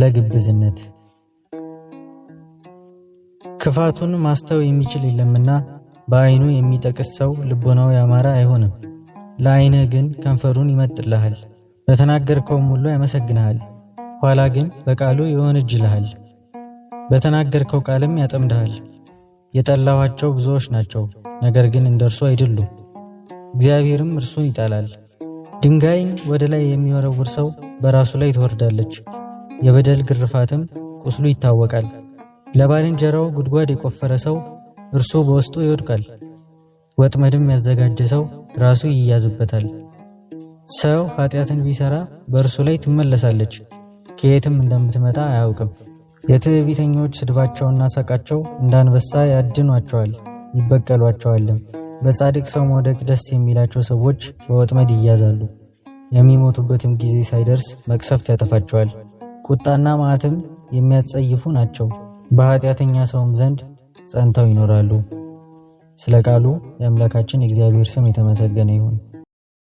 ስለ ግብዝነት። ክፋቱን ማስተው የሚችል የለምና በዓይኑ የሚጠቅስ ሰው ልቦናው ያማረ አይሆንም። ለዓይንህ ግን ከንፈሩን ይመጥልሃል፣ በተናገርከውም ሁሉ ያመሰግንሃል። ኋላ ግን በቃሉ ይወነጅልሃል፣ በተናገርከው ቃልም ያጠምድሃል። የጠላኋቸው ብዙዎች ናቸው፣ ነገር ግን እንደ እርሱ አይደሉም። እግዚአብሔርም እርሱን ይጠላል። ድንጋይን ወደ ላይ የሚወረውር ሰው በራሱ ላይ ትወርዳለች፣ የበደል ግርፋትም ቁስሉ ይታወቃል። ለባልንጀራው ጉድጓድ የቆፈረ ሰው እርሱ በውስጡ ይወድቃል፣ ወጥመድም ያዘጋጀ ሰው ራሱ ይያዝበታል። ሰው ኃጢአትን ቢሰራ በእርሱ ላይ ትመለሳለች፣ ከየትም እንደምትመጣ አያውቅም። የትዕቢተኞች ስድባቸውና ሳቃቸው እንደ አንበሳ ያድኗቸዋል፣ ይበቀሏቸዋልም። በጻድቅ ሰው መውደቅ ደስ የሚላቸው ሰዎች በወጥመድ ይያዛሉ፣ የሚሞቱበትም ጊዜ ሳይደርስ መቅሰፍት ያጠፋቸዋል። ቁጣና መዓትም የሚያጸይፉ ናቸው፣ በኃጢአተኛ ሰውም ዘንድ ጸንተው ይኖራሉ። ስለ ቃሉ የአምላካችን የእግዚአብሔር ስም የተመሰገነ ይሁን።